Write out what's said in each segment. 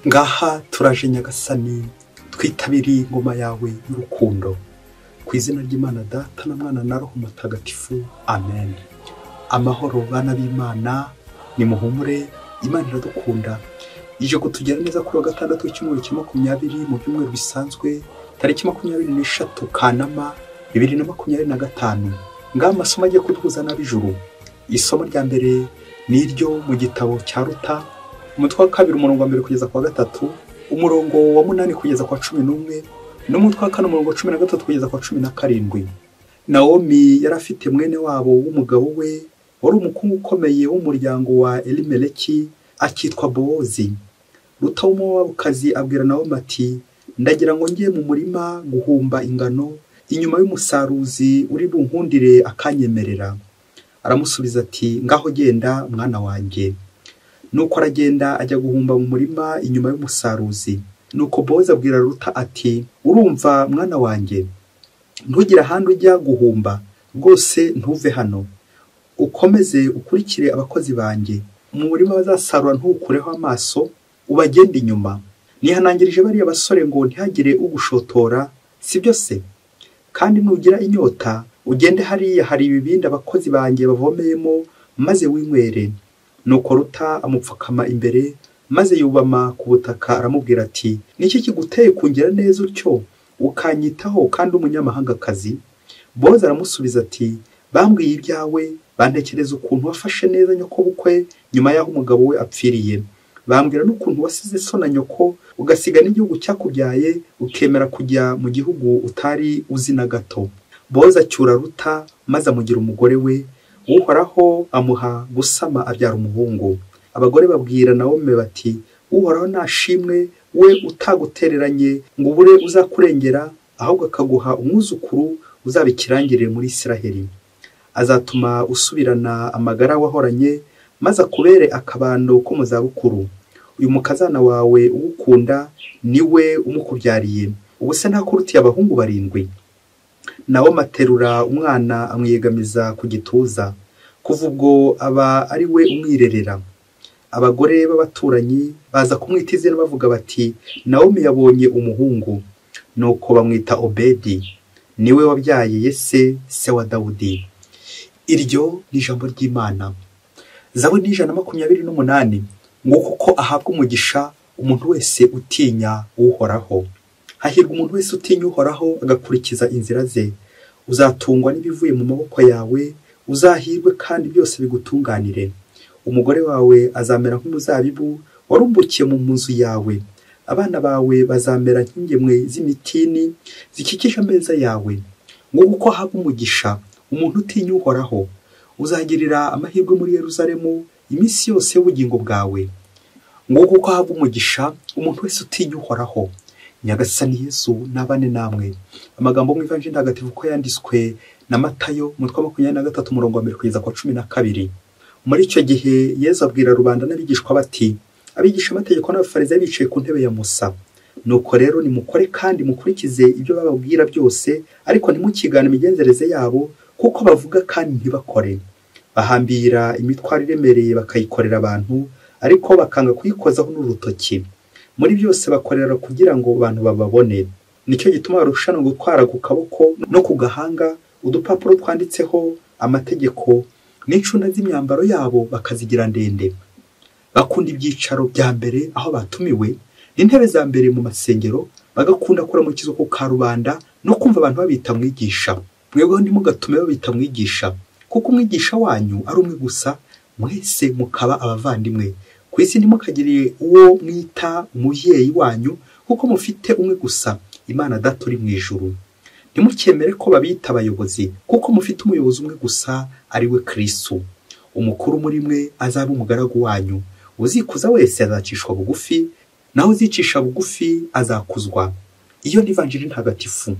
Ngaha turaje Nyagasani, twitabiriye ingoma yawe y'urukundo. Ku izina ry'Imana Data na Mwana na Roho Mutagatifu, amen. Amahoro bana b'Imana, nimuhumure, Imana iradukunda. Ije kutugera neza kuri wa gatandatu w'icyumweru cya 20 mu byumweru bisanzwe, tariki 23 Kanama 2025. Ngaha amasomo agiye kuduhuza n'ab'ijuru. Isomo rya mbere ni iryo mu gitabo cya Ruta, umutwe wa 2 umurongo wa 1 kugeza ku wa 3, umurongo wa 8 kugeza ku wa 11, n'umutwe wa 4 umurongo wa 13 kugeza ku wa 17. Naomi yari afite mwene wabo w'umugabo we wari umukungu ukomeye w'umuryango wa Elimeleki, akitwa Bowozi. Ruta w'Umumowabukazi abwira Naomi ati: ndagira ngo njye mu murima guhumba ingano inyuma y'umusaruzi uri bunkundire akanyemerera. Aramusubiza ati: ngaho genda mwana wanjye. Nuko aragenda ajya guhumba mu murima inyuma y'umusaruzi. Nuko Bowozi abwira Ruta ati: urumva mwana wanjye, ntugire ahandi ujya guhumba, rwose ntuve hano, ukomeze ukurikire abakozi banjye. Mu murima bazasarura ntukureho amaso, ubagende inyuma. Nihanangirije bariya basore ngo ntihagire ugushotora, sibyo se? Kandi nugira inyota ugende hariya hari ibibindi abakozi banjye bavomeyemo, maze winywere. Nuko Ruta amupfukama imbere, maze yubama ku butaka, aramubwira ati: niki kiguteye kungira neza utyo, ukanyitaho kandi umunyamahangakazi? Bowozi aramusubiza ati: bambwiye ibyawe, bantekereza ukuntu wafashe neza nyokobukwe nyuma y'aho umugabo we apfiriye. Bambwira n'ukuntu wasize so na nyoko, ugasiga n'igihugu cyakubyaye, ukemera kujya mu gihugu utari uzi na gato. Bowozi acyura Ruta, maze amugira umugore we. Uhoraho amuha gusama, abyara umuhungu. Abagore babwira Naomi bati: Uhoraho nashimwe, we utagutereranye ngo ubure uzakurengera, ahubwo akaguha umwuzukuru uzaba ikirangirire muri Isiraheli. Azatuma usubirana amagara wahoranye, maze akubere akabando ko mu zabukuru. Uyu mukazana wawe ugukunda niwe umukubyariye. Ubu se ntakurutiye abahungu 7? Naomi aterura umwana amwiyegamiza ku gituza. Kuva ubwo aba ari we umwirerera. Abagore b'abaturanyi baza kumwita izina bavuga bati: Naomi yabonye umuhungu. Nuko bamwita Obedi, niwe wabyaye Yese se wa Dawudi. Iryo ni ijambo ry'Imana. Zaburi 128, ngo kuko ahabwa umugisha umuntu wese utinya Uhoraho. Hahirwa umuntu wese utinya Uhoraho agakurikiza inzira ze. Uzatungwa n'ibivuye mu maboko yawe, uzahirwe kandi byose bigutunganire. Umugore wawe azamera nk'umuzabibu warumbukiye mu nzu yawe. Abana bawe bazamera nk'ingemwe z'imitini zikikije ameza yawe. Ngo kuko ahabwa umugisha umuntu utinya Uhoraho. Uzagirira amahirwe muri Yerusalemu iminsi yose y'ubugingo bwawe. Ngo kuko ahabwa umugisha umuntu wese utinya Uhoraho. Nyagasani Yesu nabane namwe. Amagambo mu Ivanjiri Ntagatifu ko yanditswe na Matayo umutwe wa 23 umurongo wa 1 kugeza ku wa 12. Muri icyo gihe Yesu abwira rubanda n'abigishwa bati: abigisha amategeko n'abafarisayo bicaye ku ntebe ya Musa. Nuko rero nimukore kandi mukurikize ibyo bababwira byose, ariko ntimukigane imigenzereze yabo, kuko bavuga kandi ntibakore. Bahambira imitwaro iremereye bakayikorera abantu, ariko bakanga kuyikozaho n'urutoki. Muri byose bakorera kugira ngo abantu bababone. Nicyo gituma barushanwa gutwara ku kaboko no ku gahanga udupapuro twanditseho amategeko, n'incunda z'imyambaro yabo bakazigira ndende. Bakunda ibyicaro bya mbere aho batumiwe, n'intebe za mbere mu masengero, bagakunda kuramukizwa ku karubanda no kumva abantu babita mwigisha. Mwebweho ntimugatume babita mwigisha, kuko umwigisha wanyu ari umwe gusa, mwese mukaba abavandimwe. Ku isi ntimukagire uwo mwita umubyeyi wanyu, kuko mufite umwe gusa, Imana Data uri mu ijuru. Ntimukemere ko babita abayobozi, kuko mufite umuyobozi umwe gusa, ari we Kristo. Umukuru muri mwe azaba umugaragu wanyu. Uzikuza wese azacishwa bugufi, naho uzicisha bugufi azakuzwa. Iyo ni Ivanjiri Ntagatifu.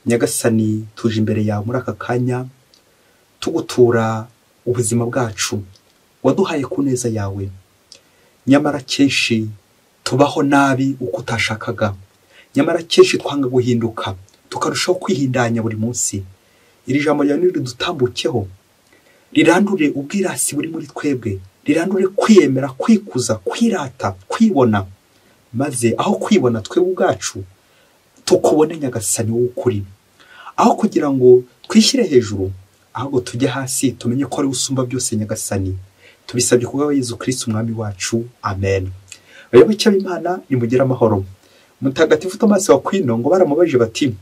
Nyagasani, tuje imbere yawe muri aka kanya, tugutura ubuzima bwacu waduhaye ku neza yawe. Nyamara kenshi tubaho nabi uko utashakaga. Nyamara kenshi twanga guhinduka, tukarushaho kwihindanya buri munsi. Iri jambo ryawe niridutambukeho, rirandure ubwirasi buri muri twebwe, rirandure kwiyemera, kwikuza, kwirata, kwibona. Maze aho kwibona twebwe ubwacu tukubone Nyagasani w'ukuri. Aho kugira ngo twishyire hejuru, ahubwo tujye hasi tumenye ko ari usumba byose Nyagasani. Tubisabye ku bwa Yezu Kristo umwami wacu. Amen. Bayoboke b'Imana, nimugire amahoro. Mutagatifu Tomasi wa Akwino ngo baramubajije bati: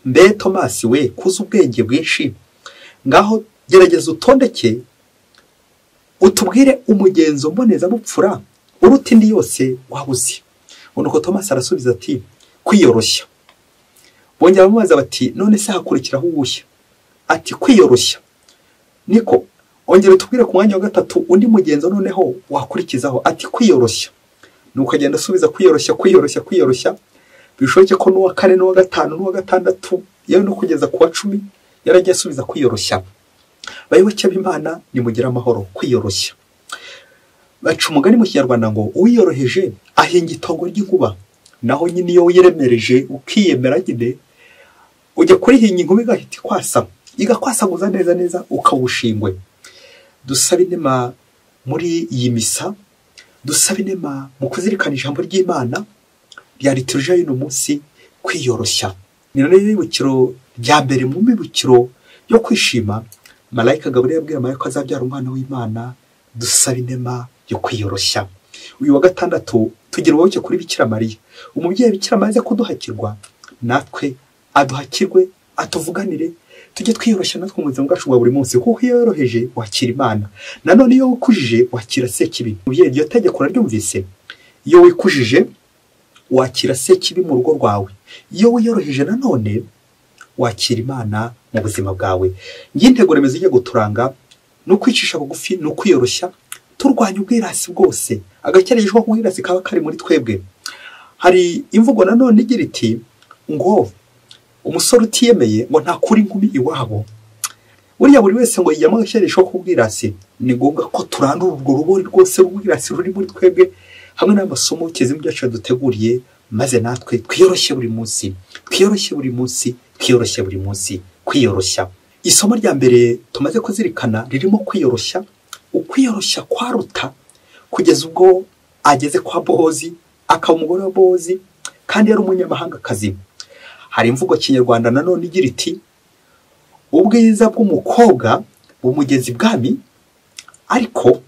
mbe Tomasi we, kuza ubwenge bwinshi, ngaho gerageza utondeke utubwire umugenzo mbonezabupfura uruta indi yose waba uzi. Nuko Tomasi arasubiza ati: kwiyoroshya. Bongera bamubaza bati: none se hakurikiraho uwuhe? Ati: kwiyoroshya. Niko ongera utubwire ku mwanya wa gatatu undi mugenzo noneho wakurikizaho. Ati: kwiyoroshya. Nuko agenda asubiza kwiyoroshya, kwiyoroshya, kwiyoroshya. Bishoboke ko n'uwa kane n'uwa gatanu n'uwa gatandatu yewe no kugeza ku wa 10 yaragiye asubiza kwiyoroshya. Bayoboke b'Imana, nimugire amahoro. Kwiyoroshya. Baca umugani mu Kinyarwanda ngo uwiyoroheje ahinga itongo ry'inkuba, naho nyine iyo wiyeremereje ukiyemera nyine ujya kurihinga inkuba igahita ikwasa, igakwasaguza neza neza ukawushingwe. Dusaba inema muri iyi misa, dusaba inema mu kuzirikana ijambo ry'Imana rya liturujia y'uno munsi, kwiyoroshya. Ni none ibibukiro rya mbere mu mibukiro yo kwishima. Malayika Gaburiyeli yabwiye Mariya ko azabyara umwana w'Imana. Dusaba inema yo kwiyoroshya. Uyu wa gatandatu tugira ububoke kuri Bikira Mariya. Umubyeyi Bikira Mariya aze kuduhakirwa, natwe aduhakirwe, atuvuganire, tujye twiyoroshya natwe mu buzima bwacu bwa buri munsi, kuko iyo yoroheje wakira Imana. Nanone iyo wikujije wakira Sekibi. Umubyeyi iryo tegeko uraryumvise? Iyo wikujije wakira Sekibi mu rugo rwawe. Iyo wiyoroheje nanone wakira Imana mu buzima bwawe. Intego remezo ijya guturanga ni ukwicisha bugufi, ni ukwiyoroshya, turwanya ubwirasi bwose, agakerejwe k'ubwirasi kaba kari muri twebwe. Hari imvugo nanone igira iti ngo umusore utiyemeye ngo ntakura inkumi iwabo. Buriya buri wese ngo yiyama agakerejo k'ubwirasi. Ni ngombwa ko turandura urwo rubori rwose rw'ubwirasi ruri muri twebwe, hamwe n'amasomo kizima byacu duteguriye, maze natwe twiyoroshye buri munsi, twiyoroshye buri munsi, twiyoroshye buri munsi, kwiyoroshya. Isomo rya mbere tumaze kuzirikana ririmo kwiyoroshya. Ukwiyoroshya kwa Ruta kugeza ubwo ageze kwa Bowozi, akaba umugore wa Bowozi kandi yari umunyamahangakazi. Hari imvugo Kinyarwanda nanone igira iti: ubwiza bw'umukobwa bumugeza ibwami, ariko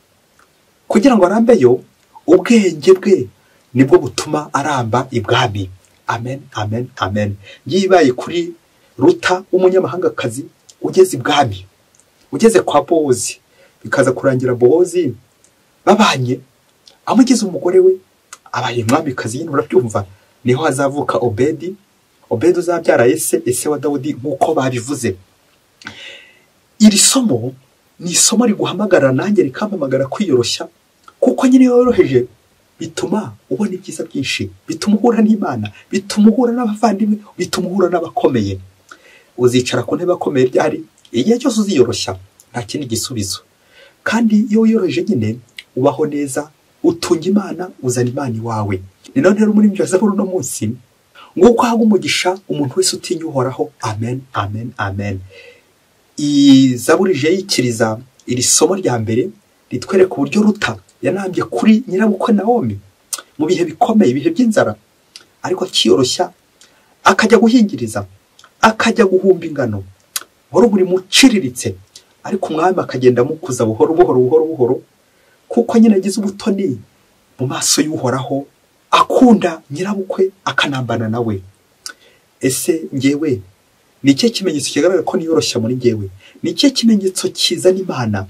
kugira ngo arambeyo ubwenge bwe nibwo butuma aramba ibwami. Amen, amen, amen. Yibaye kuri Ruta umunyamahangakazi ugeze ibwami, ugeze kwa Bowozi, bikaza kurangira Bowozi babanye, amugize umugore we, abaye umwamikazi nyine urabyumva. Niho hazavuka Obedi, Obedi uzabyara Yese, Yese wa Dawudi nk'uko babivuze. Iri somo ni isomo riguhamagara nanjye rikampamagara kwiyoroshya, kuko nyine yoroheje bituma ubona ibyiza byinshi, bituma uhura n'Imana, bituma uhura n'abavandimwe, bituma uhura n'abakomeye. Uzicara ku ntebe akomeye ryari? Igihe cyose uziyoroshya, nta kindi gisubizo. Kandi iyo wiyoroheje nyine ubaho neza, utunga Imana, uzana Imana iwawe. Ni none rero muri ibyo zaburi uno munsi nguko ahabwa umugisha umuntu wese utinya Uhoraho. Amen, amen, amen. Iyi zaburi ije yikiriza iri somo rya mbere ritwereka uburyo Ruta yanambye kuri nyirabukwe Nawomi mu bihe bikomeye, ibihe by'inzara, ariko akiyoroshya akajya guhingiriza, akajya guhumba ingano, wari umurimo uciriritse, ariko umwami akagenda amukuza buhoro buhoro buhoro buhoro, kuko nyine agize ubutoni mu maso y'Uhoraho, akunda nyirabukwe akanambana nawe. Ese ngewe ni ikihe kimenyetso kigaragara ko niyoroshya muri ngewe? Ni ikihe kimenyetso kizana Imana?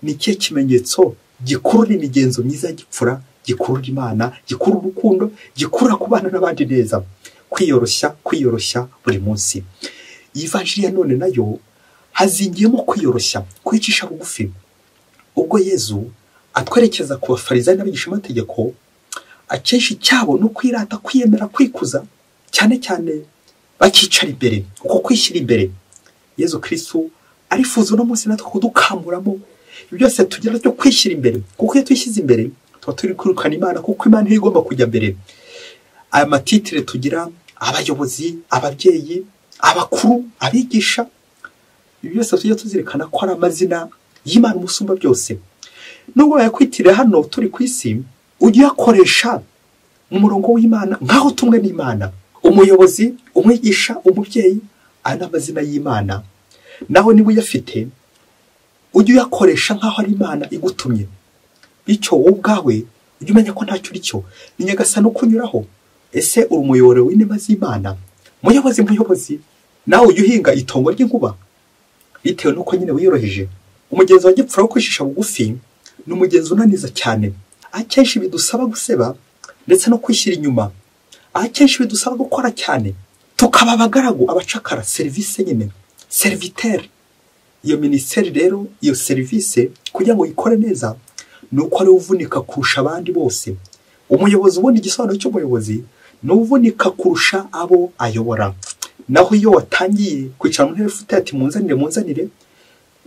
Ni ikihe kimenyetso gikurura imigenzo myiza ya gipfura, gikurura Imana, gikurura urukundo, gikurura kubana n'abandi neza? Kwiyoroshya, kwiyoroshya buri munsi. Iyi vanjiri ya none nayo hazingiyemo kwiyoroshya, kwicisha bugufi. Ubwo Yezu atwerekeza ku bafarisayo n'abigishamategeko, akenshi cyabo no kwirata, kwiyemera, kwikuza, cyane cyane bakicara imbere, uko kwishyira imbere. Yezu Kristo arifuza uno munsi natwe kudukamuramo byose tugira cyo kwishyira imbere, kuko iyo twishyize imbere tuba turi kwirukana Imana, kuko Imana niyo igomba kujya mbere. Aya matitire tugira, abayobozi, ababyeyi, abakuru, abigisha, ibi byose tujya tuzirikana ko ari amazina y'Imana umusumba byose. Nubwo bayakwitirira hano turi ku isi, ujye uyakoresha mu murongo w'Imana nk'aho tumwe n'Imana. Umuyobozi, umwigisha, umubyeyi, aya ni amazina y'Imana. Nawe niba uyafite ujye uyakoresha nk'aho ari Imana igutumye. Bityo wowe ubwawe ujye umenya ko ntacyo uri cyo, ni Nyagasani ukunyuraho. Ese uri umuyoboro w'inema z'Imana? Muyobozi, muyobozi, nawe ujye uhinga itongo ry'inkuba bitewe n'uko nyine wiyoroheje. Umugenzo wa gipfura wo kwicisha bugufi ni umugenzo unaniza cyane. Akenshi bidusaba guseba ndetse no kwishyira inyuma. Akenshi bidusaba gukora cyane, tukaba abagaragu, abacakara, serivisi nyine, serviteur. Iyo minisiteri rero, iyo serivisi kugira ngo ikore neza ni uko ari uvunika kurusha abandi bose. Umuyobozi, ubundi igisobanuro cy'umuyobozi ni uvunika kurusha abo ayobora. Naho iyo watangiye kwicara mu ntebe ufite ati munzanire, munzanire,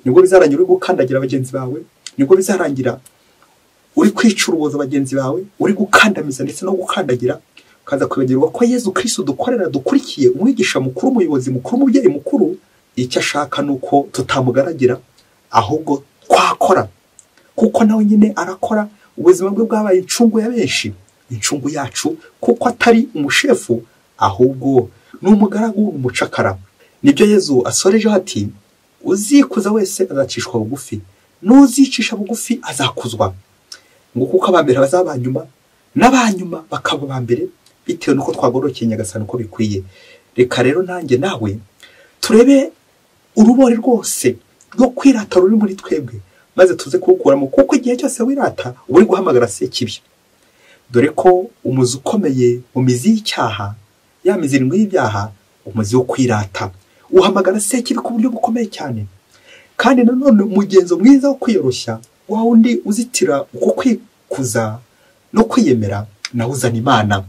nibwo bizarangira uri gukandagira bagenzi bawe, nibwo bizarangira uri kwica urubozo bagenzi bawe, uri gukandamiza ndetse no gukandagira, ukaza kwibagirwa ko Yezu Kristo dukorera, dukurikiye, umwigisha mukuru, umuyobozi mukuru, umubyeyi mukuru, icyo ashaka ni uko tutamugaragira ahubwo twakora, kuko nawe nyine arakora. Ubuzima bwe bwabaye incungu ya benshi, incungu yacu, kuko atari umushefu ahubwo ni umugaragu, umucakara. Nibyo Yezu asorejeho ati uzikuza wese azacishwa bugufi, n'uzicisha bugufi azakuzwa. Ngo kuko abambere bazaba nyuma n'abanyuma bakaba abambere, bitewe nuko twagororokeye Nyagasani uko bikwiye. Reka rero nanjye nawe turebe urubori rwose rwo kwirata ruri muri twebwe, maze tuze kuwukuramo, kuko igihe cyose wirata uba uri guhamagara Sekibi. Dore ko umuzi ukomeye mu mizi y'icyaha, ya mizi irindwi y'ibyaha, umuzi wo kwirata uhamagara Sekibi ku buryo bukomeye cyane. Kandi nanone umugenzo mwiza wo kwiyoroshya, wa wundi uzitira uko kwikuza no kwiyemera, nawe uzana Imana.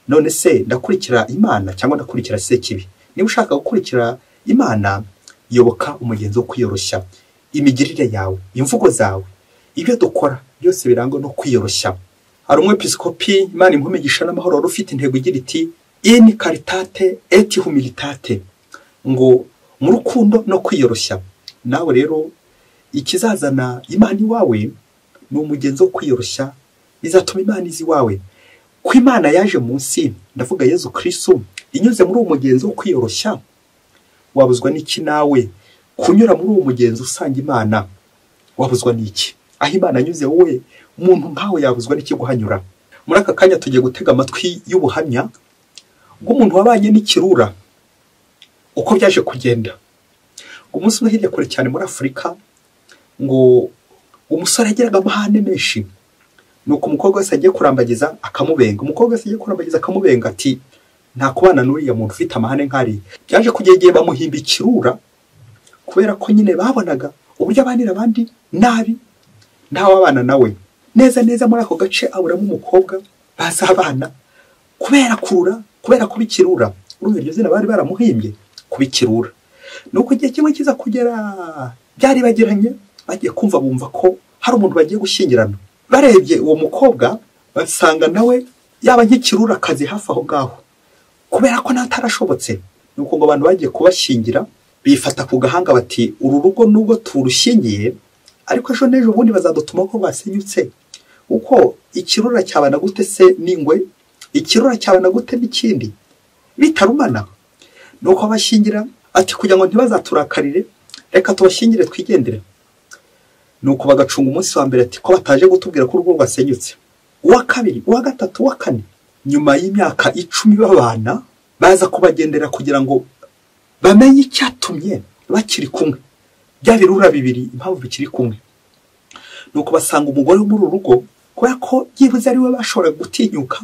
None se ndakurikira Imana cyangwa ndakurikira Sekibi? Niba ushaka gukurikira Imana, yoboka umugenzo wo kwiyoroshya. Imigirire yawe, imvugo zawe, ibyo dukora byose birangwa no kwiyoroshya. Hari umwepiskopi, Imana imuhe umugisha n'amahoro, wari ufite intego igira iti in caritate et humilitate, ngo mu rukundo no kwiyoroshya. Nawe rero ikizazana Imana iwawe ni umugenzo wo kwiyoroshya, bizatuma Imana izi iwawe. Ko Imana yaje munsi, ndavuga Yezu Kristo, inyuze muri uwo mugenzo wo kwiyoroshya, wabuzwa n'iki nawe kunyura muri uwo mugenzo usanga Imana? Wabuzwa n'iki? Aho Imana anyuze wowe, umuntu nkawe yabuzwa n'iki guhanyura? Muri aka kanya tugiye gutega amatwi y'ubuhamya bw'umuntu wabanye n'ikirura, uko byaje kugenda. Umunsi umwe hirya kure cyane muri Afurika, ngo umusore yagiraga amahane menshi. Nuko umukobwa wese agiye kurambagiza akamubenga, umukobwa wese agiye kurambagiza akamubenga, ati nta kubana n'uriya muntu ufite amahane nk'ari. Byaje kugera igihe bamuhimba ikirura, kubera ko nyine babonaga uburyo abanira abandi nabi, ntawabana nawe neza neza. Muri ako gace aburamo umukobwa bazabana kubera kurura, kubera kuba ikirura. Urumva iryo zina bari baramuhimbye, kuba ikirura. Nuko igihe kimwe kiza kugera, byari bagiranye, bagiye kumva bumva ko hari umuntu bagiye gushyingirana. Barebye uwo mukobwa basanga nawe yaba nk'ikirura akazi hafi aho ngaho, kubera ko natarashobotse. Nuko ngo abantu bagiye kubashyingira bifata ku gahanga bati uru rugo nubwo turushyingiye, ariko ejo n'ejo bundi bazadutuma ko rwasenyutse. Uko ikirura cyabana gute se n'ingwe? Ikirura cyabana gute n'ikindi bitarumana? Nuko abashyingira ati kugira ngo ntibazaturakarire, reka tubashyingire twigendere. Nuko bagacunga umunsi wa mbere ati ko bataje gutubwira ko urugo rwasenyutse. Uwa kabiri, uwa gatatu, uwa kane. Nyuma y'imyaka 10 babana, baza kubagendera kugira ngo bamenye icyatumye bakiri kumwe, bya birura bibiri impamvu bikiri kumwe. Nuko basanga umugore wo muri uru rugo, kubera ko byibuze ari we bashobora gutinyuka,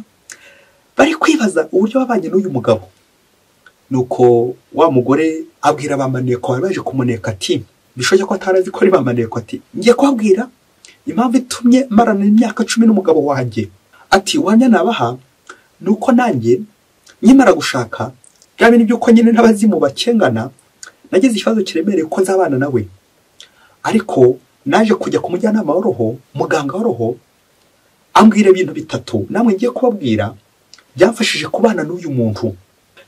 bari kwibaza uburyo babanye n'uyu mugabo. Nuko wa mugore abwira bamaneko bari baje kumuneka ati bishoboke ko atarazi ko ari bamaneko, ati ngiye kubabwira impamvu itumye marana imyaka 10 n'umugabo wanjye. Ati wanya nabaha nuko nanjye nkimara gushaka bya bintu by'uko nyine n'abazimu bakengana, nagize ikibazo kiremereye ko nzabana nawe. Ariko naje kujya ku mujyanama wa roho, muganga wa roho, ambwira ibintu bitatu namwe ngiye kubabwira byamfashije kubana n'uyu muntu.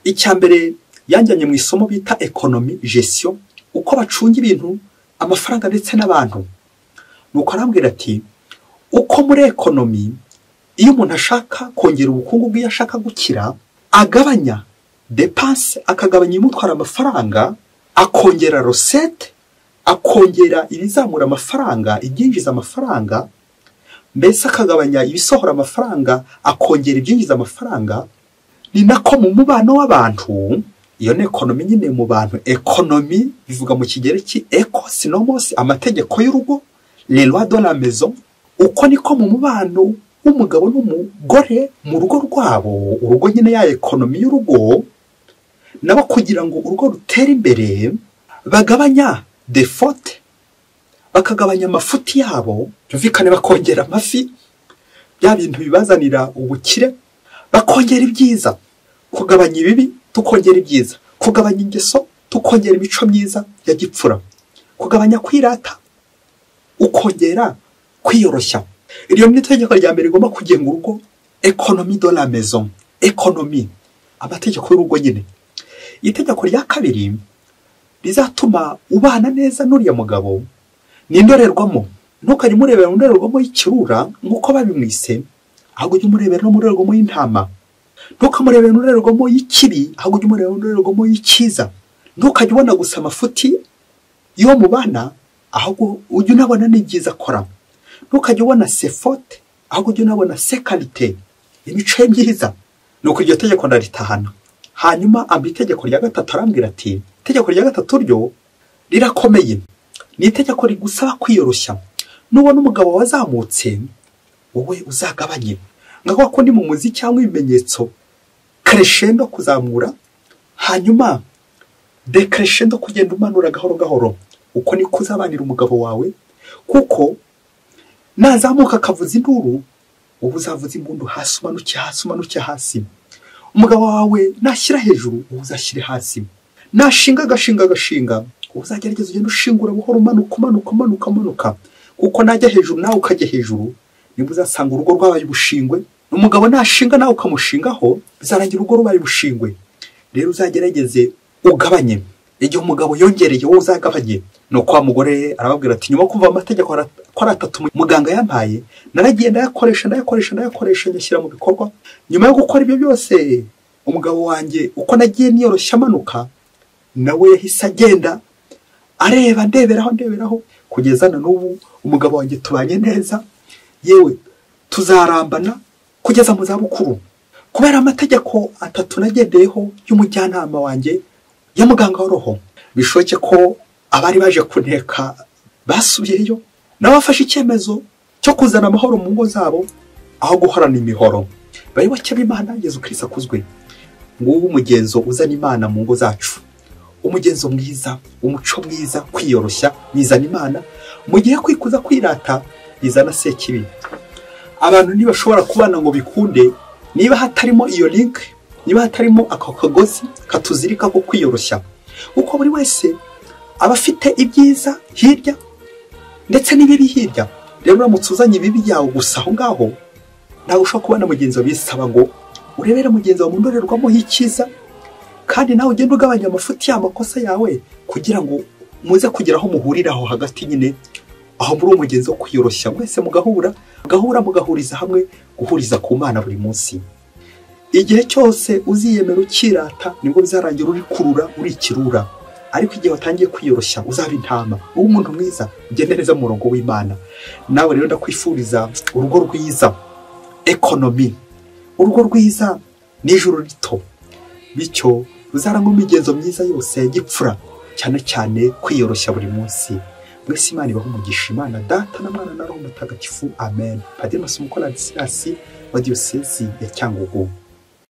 Icya mbere, yanjyanye mu isomo bita economy gestion, uko bacunga ibintu, amafaranga ndetse n'abantu. Nuko arambwira ati uko muri economy Iyo umuntu ashaka kongera ubukungu bwe, ashaka gukira, agabanya dépenses, akagabanya imutwara amafaranga, akongera recettes, akongera ibizamura amafaranga, ibyinjiza amafaranga, mbese akagabanya ibisohora amafaranga, akongera ibyinjiza amafaranga. Ni nako mu mubano w'abantu, iyo ni économie nyine mu bantu. Économie bivuga mu Kigereki oikos nomos, amategeko y'urugo, les lois de la maison. Uko niko mu mubano w'umugabo n'umugore mu rugo rwabo, urugo nyine, ya économie y'urugo, nabo kugira ngo urugo rutere imbere bagabanya des fautes, bakagabanya amafuti yabo, byumvikane bakongera amafi, bya bintu bibazanira ubukire, bakongera ibyiza. Kugabanya ibibi tukongera ibyiza, kugabanya ingeso tukongera imico myiza ya gipfura, kugabanya kwirata ukongera kwiyoroshya. Iryo ni itegeko rya mbere rigomba kugenga urugo, économie de la maison, économie, amategeko y'urugo nyine. Itegeko rya kabiri rizatuma ubana neza n'uriya mugabo ni indorerwamo. Ntukajye umurebera mu ndorerwamo y'ikirura nk'uko babimwise, ahubwo ujye umurebera no mu ndorerwamo y'intama. Ntukamurebere mu ndorerwamo y'ikibi, ahubwo ujye umurebera mu ndorerwamo y'icyiza. Ntukajye ubona gusa amafuti y'uwo mubana, ahubwo ujye unabona n'ibyiza akora. Ntukajye ubona ses fautes, ahubwo ujye unabona ses qualités, imico ye myiza. Nuko iryo tegeko ndaritahana. Hanyuma amba itegeko rya gatatu, arambwira ati: "Itegeko rya gatatu ryo rirakomeye, ni itegeko rigusaba kwiyoroshya. Nubona umugabo wazamutse, wowe uzagabanye, nka kwa kundi mu muziki cyangwa ibimenyetso, crescendo kuzamura, hanyuma décrescendo kugenda umanura gahoro gahoro. Uko niko uzabanira umugabo wawe, kuko nazamuka akavuza induru, wowe uzavuza impundu hasi, umanuke hasi, umanuke hasi. Umugabo wawe nashyira hejuru, wowe uzashyire hasi. Nashinga, agashinga, agashinga, wowe uzagerageza ugenda ushingura buhoro, umanuka, umanuka, umanuka, umanuka, kuko najya hejuru nawe ukajya hejuru, nibwo uzasanga urugo rwabaye ubushingwe. Umugabo nashinga nawe ukamushingaho, bizarangira urugo rubaye ubushingwe. Rero uzagerageze ugabanye. Igihe umugabo yongereye, wowe uzagabanye." Nuko wa mugore arababwira ati: "Nyuma yo kumva amategeko ko ari atatu muganga yampaye, naragiye ndayakoresha, ndayakoresha, ndayakoresha, nyashyira mu bikorwa. Nyuma yo gukora ibyo byose, umugabo wanjye uko nagiye niyoroshya amanuka, nawe yahise agenda areba, ndeberaho, ndeberaho, kugeza na n'ubu umugabo wanjye tubanye neza, yewe tuzarambana kugeza mu zabukuru, kubera amategeko atatu nagendeyeho y'umujyanama wanjye, ya muganga wa roho." Bishoboke ko abari baje kuneka basubiyeyo, nabo bafashe icyemezo cyo kuzana amahoro mu ngo zabo aho guhorana imihoro. Bayoboke b'Imana, Yezu Kirisitu akuzwe. Nguwo umugenzo uzana Imana mu ngo zacu, umugenzo mwiza, umuco mwiza. Kwiyoroshya bizana Imana, mu gihe kwikuza, kwirata bizana sekibi. Abantu ntibashobora kubana ngo bikunde niba hatarimo iyo link, niba hatarimo ako kagozi katuzirika ko kwiyoroshya, kuko buri wese aba afite ibyiza hirya ndetse n'ibibi hirya. Rero uramutse uzanye ibibi byawe gusa aho ngaho, ntabwo ushobora kubona mugenzi wawe. Bisaba ngo urebere mugenzi wawe mu ndorerwamo y'icyiza, kandi nawe ugenda ugabanya amafuti y'amakosa yawe, kugira ngo muze kugera aho muhurira aho hagati nyine, aho muri uwo mugenzi wo kwiyoroshya, mwese mugahura, mugahura, mugahuriza hamwe, guhuriza ku Mana buri munsi. Igihe cyose uziyemera, ukirata, nibwo bizarangira uri kurura, uri ikirura. Ariko igihe watangiye kwiyoroshya, uzaba intama, ube umuntu mwiza, ugende neza mu murongo w'Imana. Nawe rero ndakwifuriza urugo rwiza, économie, urugo rwiza n'ijuru rito, bityo ruzarangwa imigenzo myiza yose ya gipfura, cyane cyane kwiyoroshya buri munsi. Mwese Imana ibahe umugisha, Imana Data na Mwana na Roho Mutagatifu. Amen. Padiri Masumbuko Ladislas wa Diyosezi ya Cyangugu.